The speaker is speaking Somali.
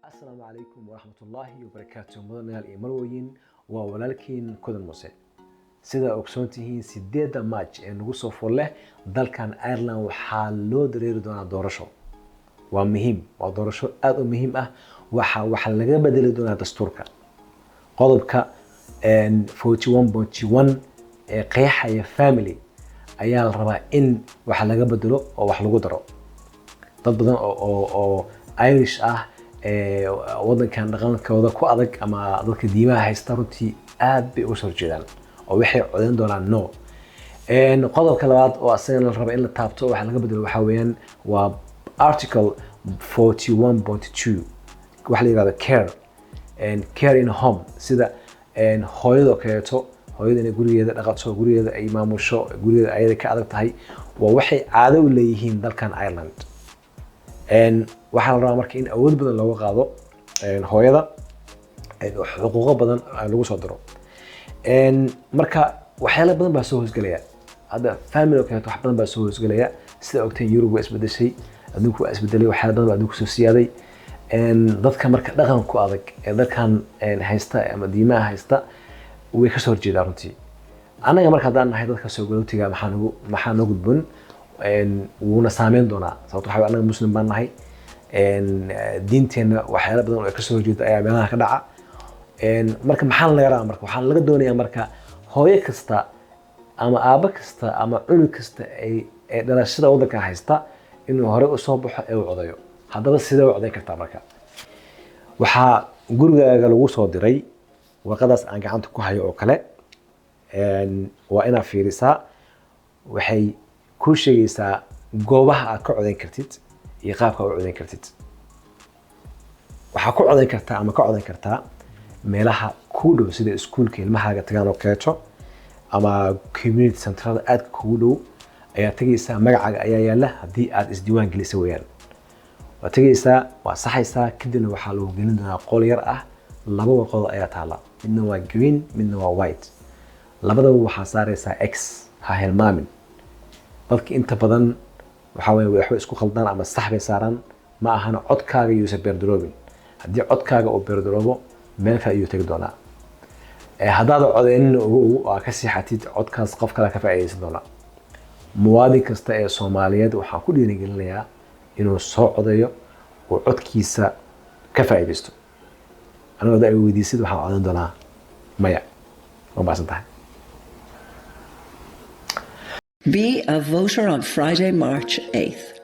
Asalaamu calaykum waraxmatullaahi wabarakaatu. Mudanayaal iyo marwooyin, waa walaalkiin Kudan Muse. Sida ogsoon tihiin, 8-da March ee nagu soo fool leh dalkan Ireland waxaa loo dareeri doonaa doorasho. Waa muhiim, waa doorasho aada u muhiim ah. Waxaa laga bedeli doonaa dastuurka, qodobka 41.1 ee qeexaya family ayaa la rabaa in wax laga bedelo oo wax lagu daro. Dad badan oo Irish ah ee wadankan dhaqankooda ku adag ama dadka diimaha haysta runtii aad bay uga soo horjeedaan oo waxay codeyn doonaan no. Qodobka labaad oo asagana la raba in la taabto, waxa laga bedelo, waxaa weeyaan waa article 41.2, waxa la yihahdo care in home, sida hooyada oo kaleeto, hooyada inay gurigeeda dhaqato, gurigeeda ay maamusho, gurigeeda ayada ka adag tahay. Waa waxay caado u leeyihiin dalkan Ireland. Waxaa la rabaa marka in awood badan looga qaado hooyada, xuquuqo badan lagu soo daro. Marka waxyaala badan baa soo hoosgelaya. Hadda family oo kaleeto wax badan baa soo hoosgelaya. Sida ogteen, Yurub waa isbedeshay, adduunku waa isbedelay, waxyaala badan baa adduunku soo siyaaday. Dadka marka dhaqanku adag ee dalkan haysta ama diimaha haysta way kasoo horjeedaan runtii. Annaga marka haddaan nahay dadka soo galootiga, maxaa noo gudbun? Wuuna saameyn doonaa, sababto waxa annaga Muslim baan nahay. Diinteenna waxyaala badan oo ay kasoo horjeeda ayaa meelaha ka dhaca. Marka maxaa laga rabaa? Marka waxaa laga doonayaa marka hooyo kasta ama aabo kasta ama cunug kasta ay ee dhalashada waddanka haysta inuu hore usoo baxo ee uu codayo. Haddaba sidee u codayn kartaa? Marka waxaa gurigaaga lagu soo diray warqadaas aan gacanta ku hayo oo kale. Waa inaad fiirisaa. Waxay kuu sheegaysaa goobaha aad ka codayn kartid iyo qaabka aad u codayn kartid. Waxaa ku codayn kartaa ama ka codayn kartaa meelaha kuu dhow, sida iskuulka ilmahaaga tagaan oo kaleeto ama community centerada aadka kugu dhow ayaa tegaysaa. Magacaaga ayaa yaala haddii aad isdiiwaan gelisa weeyaan. Waa tegaysaa, waa saxaysaa, kadibna waxaa lagu gelin doonaa qol yar ah. Laba warqadood ayaa taala, midna waa green, midna waa white. Labadaba waxaa saaraysaa X. Ha hilmaamin. Dadka inta badan waxaa weeye waxba isku khaldaan ama sax bay saaraan. Ma ahana, codkaaga yuusan beerdaroobin. Haddii codkaaga uu beerdaroobo, meel kale ayuu tegi doonaa. Haddaad codeynin, ogow, aa ka seexatid, codkaas qof kale ka faa'iidaysan doonaa. Muwaadin kasta ee Soomaaliyeed waxaan ku dhiirigelinayaa inuu soo codeeyo oo codkiisa ka faa'iidaysto. Anigu hadda ay weydiisid, waxaan codan doonaa maya. Waa mahadsan tahay. Be a voter on Friday, March 8th.